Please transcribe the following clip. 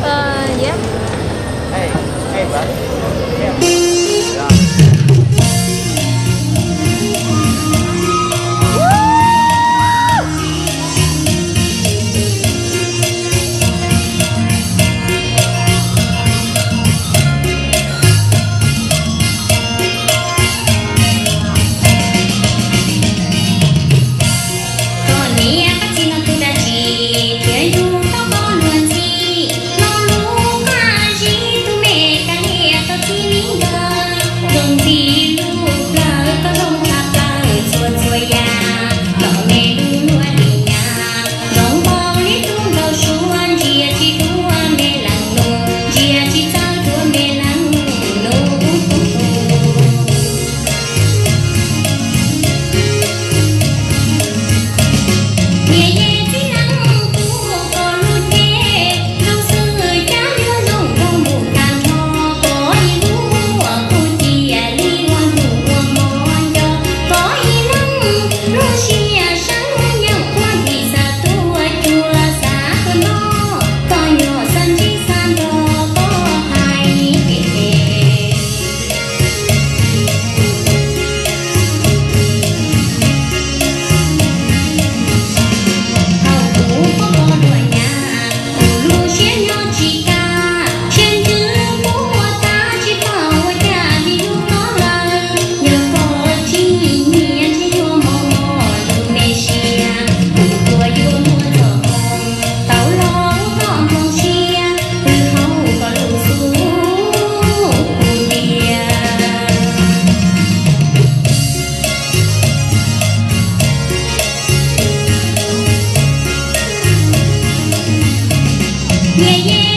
Uh, yeah. Koj niam koj txiv no tus dab tsi thiaj yug tau koj luag ntxhi? Lo lus qab zib tus me kab liam tau txij li nkawd, zoo ntxim lub plawv koj zoo tshaj plaws txhua txhua yam. Los me lub luag li nyab, zoo npaum li tus nkaus suab, ntsia tsis dua me leej nus, ntsia tsis txawj dua me leej nus. Niam yej txiv neeb tuav koj lub cev, zoo xwb cas yuav zoo nkaus mus tag nrho. Koj ib lub uas kuj cia li ua ntuj ua hmo nco, koj ib leeg lub siab sab yeej quaj dim xav tuaj cuag xav tuaj noj, koj nyuam xav ntsib xav nrog koj hais pem pem. Thaum kuv pom koj luag nyab, kuv lub siab nyob tsis kaj, siab ntsws kuv ua tag tsis paub ua cas li yug koj lawm. Yog koj tsis nyiam ntshe yuav mos mos lub me siab, kuv puas yuav muaj txoj hmoo tau los ua koj nplooj siab, pw hauv koj lub xub ntiag. Niam yej